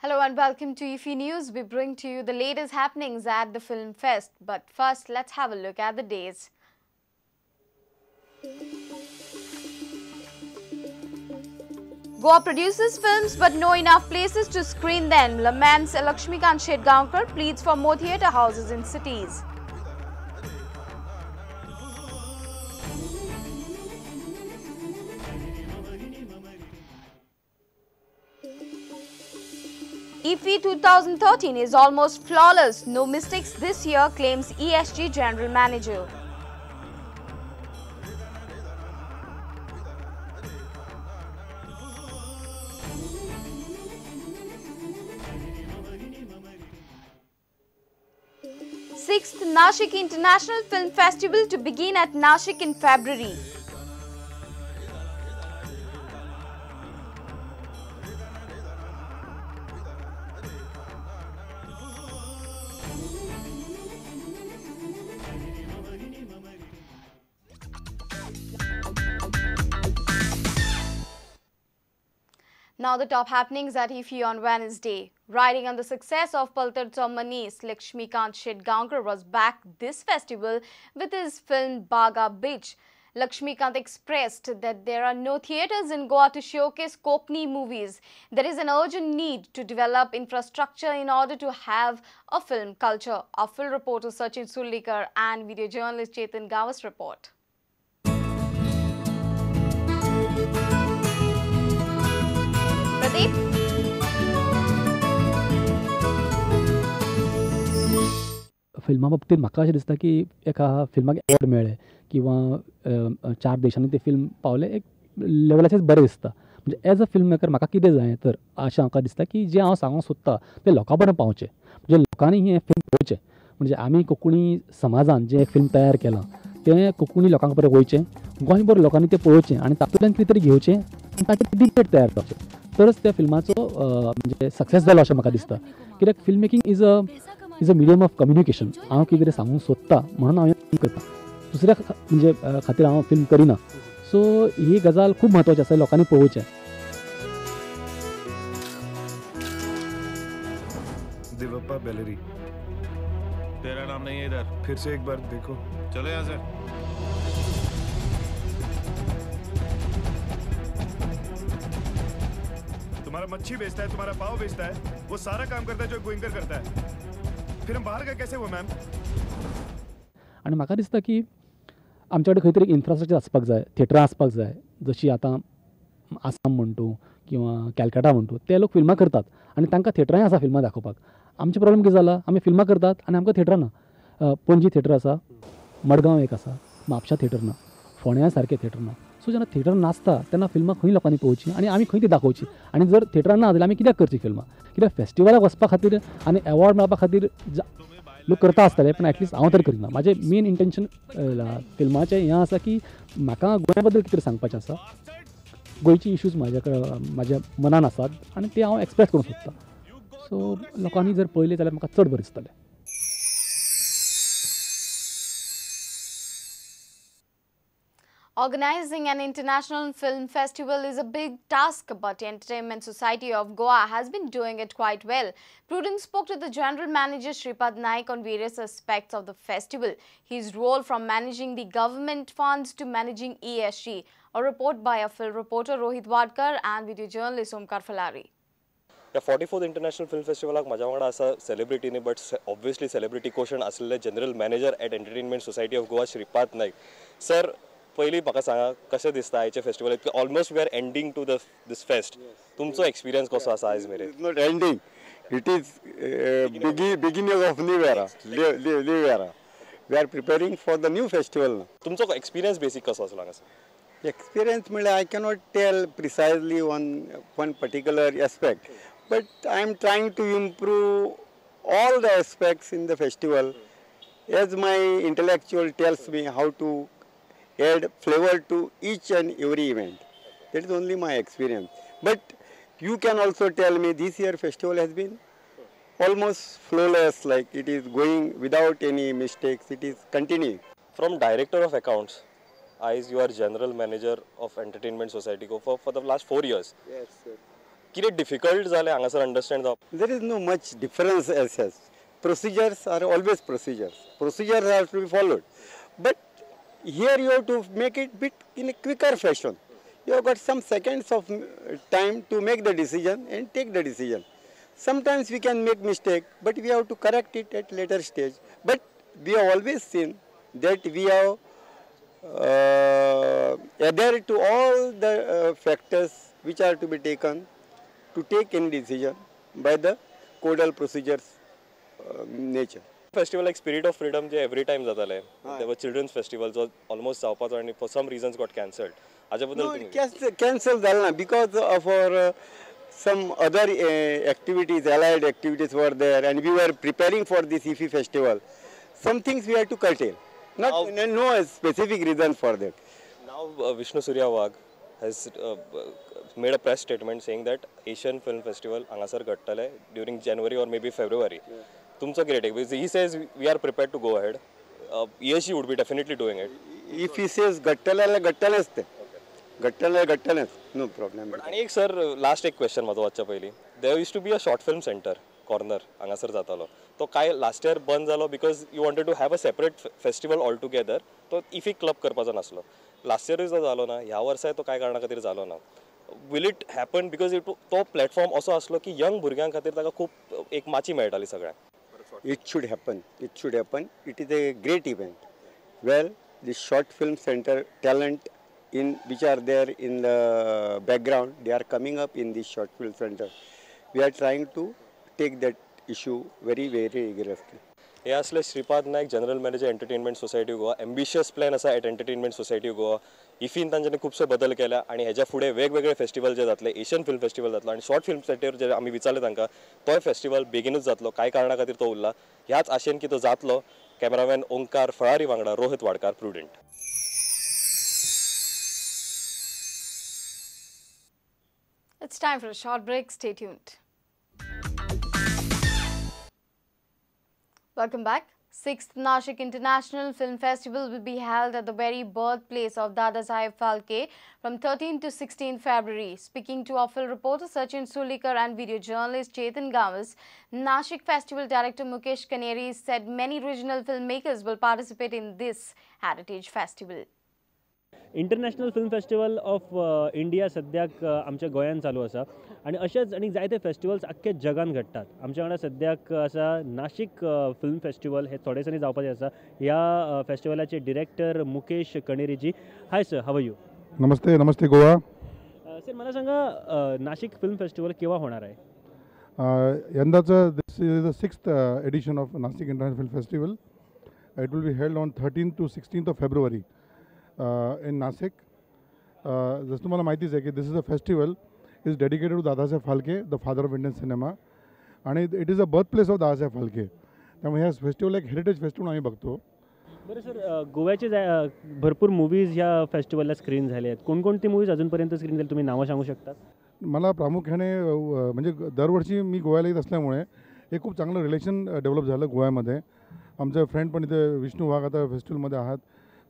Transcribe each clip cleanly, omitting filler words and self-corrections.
Hello and welcome to IFFI News. We bring to you the latest happenings at the film fest. But first, let's have a look at the days. Goa produces films but no enough places to screen them. Laments Laxmikant Shetgaonkar pleads for more theatre houses in cities. IFFI 2013 is almost flawless. No mistakes this year, claims ESG General Manager. Sixth Nashik International Film Festival to begin at Nashik in February. Now the top happenings at IFFI on Wednesday. Riding on the success of Paltadcho Manis, Laxmikant Shetgaonkar was back this festival with his film Baga Beach. Laxmikant expressed that there are no theatres in Goa to showcase Konkani movies. There is an urgent need to develop infrastructure in order to have a film culture. Our film reporter Sachin Sullikar and video journalist Chetan Gawas report. फिल्मा बाबतीत म्हाका अशें दिसता की एका फिल्माक award मेळ्ळें किंवा चार देशांनी तें फिल्म पावलें एक लेवलाचेर बरें दिसता. म्हणजे एज अ फिल्म मेकर म्हाका कितें जाय तर अशें म्हाका दिसता की जें हांव सांगूंक सोदता तें लोकां पर्यंत पावचें, म्हणजे लोकांनी हें फिल्म पळोवचें. म्हणजे आमी कोंकणी समाजान जें फिल्म तयार केलां तें कोंकणी लोकांक पर्यंत वयचें, गोंयभर लोकांनी तें पळोवचें आनी तातूंतल्यान कितें तरी घेवचें आनी ताचेर डिबेट तयार जावचें, तरच त्या फिल्माचो म्हणजे सक्सेस जालो अशें म्हाका दिसता. कित्याक film making is a medium of communication. हांव कितें तरी सांगूंक सोदता म्हणून हांव हें फिल्म करता, दुसऱ्या म्हणजे खातीर हांव फिल्म करिना. सो ही गजाल खूब म्हत्वाची आसा, लोकांनी पळोवचें. देवप्पा बेलरी, तेरा नाम नहीं है इधर, फिर से एक बार देखो. चलो यहाँ से. तुम्हारा मच्छी बेचता है, तुम्हारा पाव बेचता है, वो सारा काम करता है जो गोइंकर करता है, फिर हम बाहर का कैसे हुआ मैम? आनी म्हाका दिसता की आमचे कडेन खंय तरी इन्फ्रास्ट्रक्चर आसपाक जाय, थिएटरां आसपाक जाय. जशी आतां आसाम म्हणटू किंवा कॅलकटा म्हणटू ते लोक फिल्मां करतात आनी तांकां थिएटरांय आसा फिल्मां दाखोवपाक. आमचें प्रॉब्लम कितें जाला, आमी फिल्मां करतात आनी आमकां थिएटरां ना. पणजी थिएटर आसा, मडगांव एक आसा, म्हापशा थिएटर ना, फोंड्या सारकें थिएटर ना. सो जेन्ना थिएटर नासता तेन्ना फिल्मां खंय लोकांनी पळोवची आनी आमी खंय ती दाखोवची? आनी जर थिएटरां ना जाल्यार आमी कित्याक करची फिल्मां? कित्याक फेस्टिवलाक वचपा खातीर आनी एवॉर्ड मेळपा खातीर लोक करता आसतले, पण एटलिस्ट हांव तरी करिना. म्हाजें मेन इंटेन्शन फिल्माचें हें आसा की म्हाका गोंया बद्दल कितें सांगपाचें आसा, गोंयची इश्यूज म्हाज्या कडेन म्हाज्या मनान आसात आनी ते हांव एक्सप्रेस करूंक सोदतां. सो लोकांनी जर पळयलें जाल्यार म्हाका चड बरें दिसतलें. Organizing an international film festival is a big task, but the Entertainment Society of Goa has been doing it quite well. Prudence spoke to the General Manager Shripad Naik on various aspects of the festival, his role from managing the government funds to managing ESG. A report by a film reporter Rohit Wadkar and video journalist Omkar Falari. ह्या 44th international film फेस्टिवलाक म्हाज्या वांगडा आसा celebrity न्ही, but obviously celebrity question आसलेले general manager at entertainment society of Goa Shripad Naik. Sir, पयलीं म्हाका सांगा कशें दिसता आयचें festival? Almost we are ending to this fest. तुमचो एक्सपिरियन्स कसो आसा आयज मेरेन? It's not ending, it is beginning of new era, new era. We are preparing for the new festival. तुमचो एक्सपिरियन्स बेसीक कसो आसलो हांगासर? एक्सपिरियन्स म्हणल्यार I cannot tell precisely one particular aspect, but I am trying to improve all the aspects in the festival as my intellectual tells me how to add flavor to each and every event. That is only my experience. But you can also tell me this year festival has been almost flawless, like it is going without any mistakes, it is continuing. From director of accounts, as you are general manager of Entertainment Society for the last 4 years. Yes, sir. कितें difficult जालें हांगासर understand जावप? There is no much difference as such. Procedures are always procedures. Procedures have to be followed. But here you have to make it bit in a quicker fashion. You have got some seconds of time to make the decision and take the decision. Sometimes we can make mistake, but we have to correct it at later stage. But we have always seen that we have adhered to all the factors which are to be taken to take any decision by the codal procedures nature. Festival like Spirit of Freedom J every time जाताले, there was children's festival जो almost जावपाचो आनी for some reasons got cancelled. हाजे बद्दल No, cancel जालें ना because of our some other activities, allied activities were there, and we were preparing for this IFFI festival. Some things we had to curtail. Not no specific reason for that. Now Vishnu Surya Wagh has made a press statement saying that Asian Film Festival hangasar ghattale during January or maybe February. Tumcho kideं take? He says we are prepared to go ahead. ESG would be definitely doing it. If he says ghattale, ghattaleच ते. घडटलें घडटलेंच, no problem. आनी एक sir last एक question म्हाजो वचच्या पयलीं, there used to be a short film centre corner हांगासर जातालो, तो काय लास्ट इयर बंद जालो because you wanted to have a separate festival all together. तो इफी क्लब करपाचो नासलो. लास्ट इयरूय जो जालो ना, ह्या वर्साय तो काय कारणा खातीर जालो ना. Will it happen? Because it तो प्लॅटफॉर्म असो आसलो की यंग भुरग्यां खातीर ताका खूब एक माची मेळटाली सगळ्यांक. It should happen, it should happen. It is a great event. Well, the short film centre talent in which are there in the background, they are coming up in this short film center. We are trying to take that issue very, very rigorously. हे असले Shripad Naik, general manager entertainment society Goa. Ambitious plan आसा eight entertainment society Goa. इफीन तांच्यांनी खुबशे बदल केल्या आनी हेज्या फुडें वेगवेगळे फेस्टिवल जे जातले, एशियन फिल्म फेस्टिवल जातलो आनी शॉर्ट फिल्म सेंटर जे आमी विचारले तांकां, तोय फेस्टिवल बेगीनूच जातलो. कांय कारणा खातीर तो उरला, ह्याच आशेन की तो जातलो. कॅमेरामॅन ओंकार फळारी वांगडा Rohit Wadkar, Prudent. It's time for a short break. Stay tuned. Welcome back. 6th Nashik International Film Festival will be held at the very birthplace of Dadasaheb Phalke from 13 to 16 February. Speaking to our film reporter Sachin Sulikar and video journalist Chetan Gawas, Nashik Festival Director Mukesh Kaneri said many regional filmmakers will participate in this heritage festival. International film festival of India सद्याक आमच्या गोंयांत चालू आसा आनी अशेंच आनी जायते festivals आख्खे जगान घडटात. आमच्या वांगडा सद्याक आसा नाशिक फिल्म फेस्टिवल, हे थोडे दिसांनी जावपाचें आसा. ह्या फेस्टिवलाचे director Mukesh Kaneriji. Hi sir, how are you? नमस्ते, नमस्ते गोवा. सर मला सांगा, नाशिक फिल्म फेस्टिवल केव्हा होणार आहे? यंदाचं this is the 6th edition of Nashik international film festival. It will be held on 13 to 16 of February in Nashik. जसं तुम्हाला माहितीच आहे की this is a festival is dedicated to Dadasaheb Phalke, the father of Indian cinema, आणि it is a birth place of Dadasaheb Phalke. त्यामुळे ह्या festival एक heritage festival आम्ही बघतो. बरं सर, गोव्याचे भरपूर मूवीज ह्या फेस्टिवलला स्क्रीन झाले आहेत. कोणकोणती मूवीज अजूनपर्यंत स्क्रीन झाली तुम्ही नावं सांगू शकता? मला प्रामुख्याने म्हणजे दरवर्षी मी गोव्याला येत असल्यामुळे एक खूप चांगलं रिलेशन डेव्हलप झालं गोव्यामध्ये. आमचे फ्रेंड पण इथे विष्णू वाघ आता फेस्टिवलमध्ये आहात,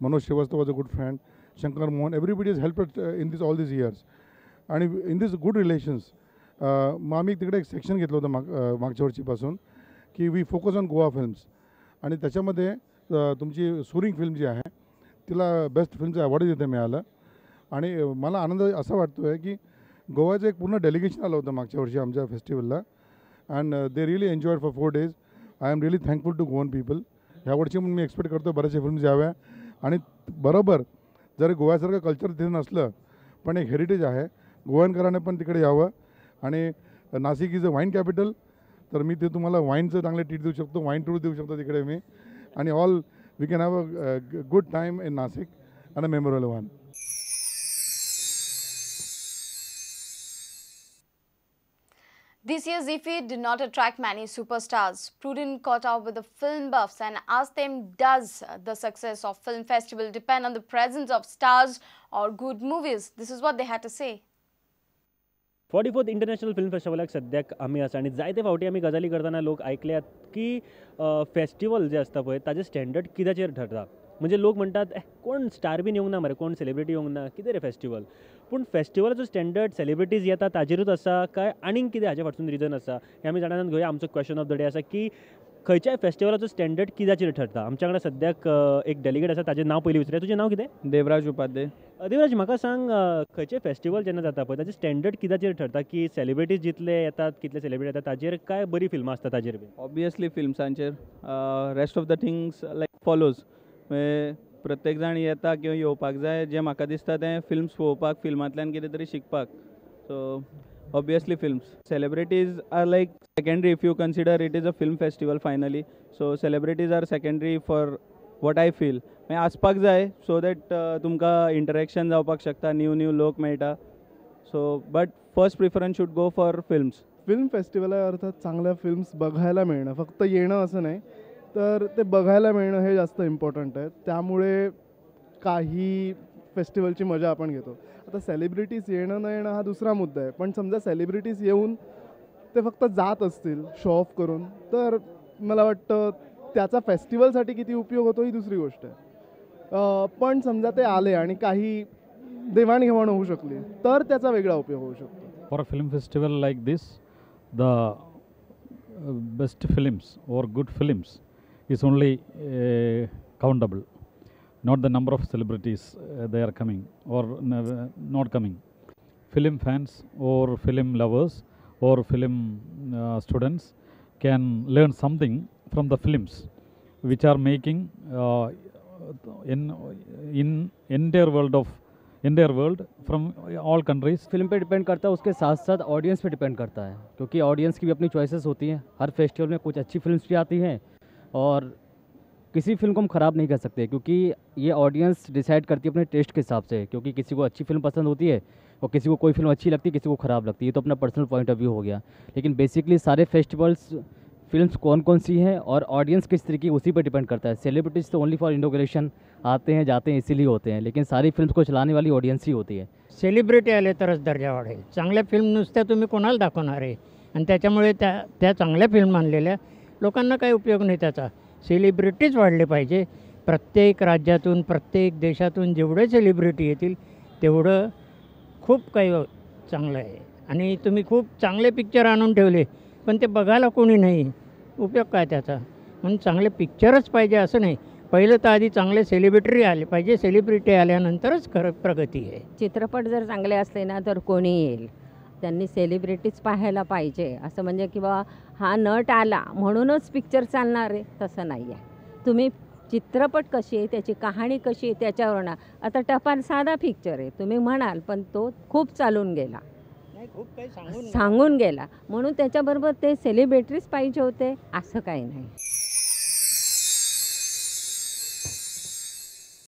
Manoj Srivastava was a good friend, Shankar Mohan, everybody is help in this all this years. आणि इन this good relations मग आम्ही तिकडे एक सेक्शन घेतलं होतं मागच्या वर्षीपासून की we focus on Goa films, आणि त्याच्यामध्ये तुमची सुरिंग फिल्म जी आहे तिला बेस्ट फिल्मचं अवॉर्ड तिथे मिळालं. आणि मला आनंद असा वाटतो आहे की गोव्याचं एक पूर्ण डेलिगेशन आलं होतं मागच्या वर्षी आमच्या फेस्टिवलला, and they really enjoyed for 4 days. I am really thankful to Goan people. ह्या वर्षी पण मी एक्सपेक्ट करतो बऱ्याचशा फिल्म्स याव्या. आणि बरोबर जर गोव्यासारखं कल्चर तिथे नसलं पण एक हेरिटेज आहे, गोवनकरांनी पण तिकडे यावं. आणि Nashik is a wine capital, तर मी ते तुम्हाला वाईनचं चांगलं ट्रीट देऊ शकतो, वाईन टूर देऊ शकतो तिकडे मी. आणि all we can have a good time in Nashik and a memorable one. This year's IFFI did not attract many superstars. Prudent caught up with the film buffs and asked them, does the success of film festival depend on the presence of stars or good movies? This is what they had to say. 44th international film फेस्टिवलाक सद्याक आमी आसा आनी जायते फावटी आमी गजाली करतना लोक आयकल्यात की फेस्टिवल जे आसता पळय ताजें स्टँडर्ड कित्याचेर ठरता. म्हणजे लोक म्हणटात कोण स्टार बीन येवंक ना मरे, कोण सेलिब्रिटी येवंक ना, कितें रे फेस्टिवल. पूण फेस्टिवलाचो स्टँडर्ड सेलिब्रिटीज येता ताजेरूच आसा काय आनीक कितें हाजे फाटसून रिजन आसा हें आमी जाणान घेवया. आमचो क्वेश्चन ऑफ the day आसा की खंयच्याय फेस्टिवलाचो स्टँडर्ड कित्याचेर ठरता. आमच्या वांगडा सद्याक एक डेलिगेट आसा, ताजें नांव पयलीं विचारूया. तुजें नांव कितें? देवराज उपाध्ये. देवराज, म्हाका सांग, खंयचें फेस्टिवल जेन्ना जाता पळय ताजें स्टँडर्ड कित्याचेर ठरता? की सेलिब्रिटीज जितले येतात, कितले सेलिब्रिटी येतात ताजेर, काय बरी फिल्मां आसता ताजेर बी? Obviously फिल्म्सांचेर. Rest of the things like follows. प्रत्येक जाण येता किंवा येवपाक जाय जें म्हाका दिसता तें फिल्म्स पळोवपाक, फिल्मांतल्यान कितें तरी शिकपाक. So obviously films. Celebrities are like secondary if you consider it is a film festival finally. So celebrities are secondary for what I feel. मागीर आसपाक जाय सो that तुमकां इंटरेक्शन जावपाक शकता, न्यू न्यू लोक मेळटा. So but first preference should go for films. Film festival आहे अर्थात चांगल्या फिल्म्स बघायला मिळणं, फक्त येणं असं नाही तर ते बघायला मिळणं हे जास्त इम्पॉर्टंट आहे. त्यामुळे काही फेस्टिवलची मजा आपण घेतो. आता सेलिब्रिटीज येणं न येणं हा दुसरा मुद्दा आहे, पण समजा सेलिब्रिटीज येऊन ते फक्त जात असतील शो ऑफ करून तर मला वाटतं त्याचा फेस्टिवलसाठी किती उपयोग होतो ही दुसरी गोष्ट आहे. पण समजा ते आले आणि काही देवाणघेवाण होऊ शकली तर त्याचा वेगळा उपयोग होऊ शकतो. For a film festival like this, the best films or good films is only countable, not the number of celebrities they are coming or not coming. Film fans or film lovers or film students can learn something from the films which are making in entire world from all countries. Film pay depend करता है, उसके साथ साथ audience pay depend करता है, क्योंकि audience की भी अपनी choices होती हैं. हर फेस्टिवल में कुछ अच्छी फिल्म्स भी आती हैं और किसी फिल्म को हम ख़राब नहीं कर सकते, क्योंकि ये ऑडियंस डिसाइड करती है अपने टेस्ट के हिसाब से. क्योंकि किसी को अच्छी फिल्म पसंद होती है और किसी को कोई फिल्म अच्छी लगती है, किसी को ख़राब लगती है. तो अपना पर्सनल पॉइंट ऑफ व्यू हो गया. लेकिन बेसिकली सारे फेस्टिवल्स फिल्म्स कौन कौन सी हैं और ऑडियंस किस तरीके, उसी पर डिपेंड करता है. सेलिब्रिटीज़ तो ओनली फॉर इनॉग्रेशन आते हैं जाते हैं इसीलिए होते हैं, लेकिन सारी फिल्म्स को चलाने वाली ऑडियंस ही होती है. सेलिब्रिटी आले तरच दर्जा वाढेल. चांगल्या फिल्म नुसत्या तुम्ही कोणाला दाखवणार आहे? आणि त्याच्यामुळे त्या त्या चांगल्या फिल्म आणलेल्या लोकांना काही उपयोग नाही त्याचा. सेलिब्रिटीज वाढले पाहिजे. प्रत्येक राज्यातून प्रत्येक देशातून जेवढे सेलिब्रिटी येतील तेवढं खूप काही चांगलं आहे. आणि तुम्ही खूप चांगले पिक्चर आणून ठेवले पण ते बघायला कोणी नाही, उपयोग काय त्याचा? म्हणून चांगले पिक्चरच पाहिजे असं नाही, पहिलं तर आधी चांगले सेलिब्रिटी आले पाहिजे. सेलिब्रिटी आल्यानंतरच खरं प्रगती आहे. चित्रपट जर चांगले असले ना तर कोणी येईल. त्यांनी सेलिब्रिटीच पाहायला पाहिजे असं म्हणजे किंवा हा नट आला म्हणूनच पिक्चर चालणार आहे तसं नाही आहे. तुम्ही चित्रपट कशी आहे, त्याची कहाणी कशी आहे त्याच्यावर ना. आता टपाल साधा पिक्चर आहे तुम्ही म्हणाल, पण तो खूप चालून गेला, खूप काही सांगून गेला, म्हणून त्याच्याबरोबर ते सेलिब्रिटीज पाहिजे होते असं काही नाही.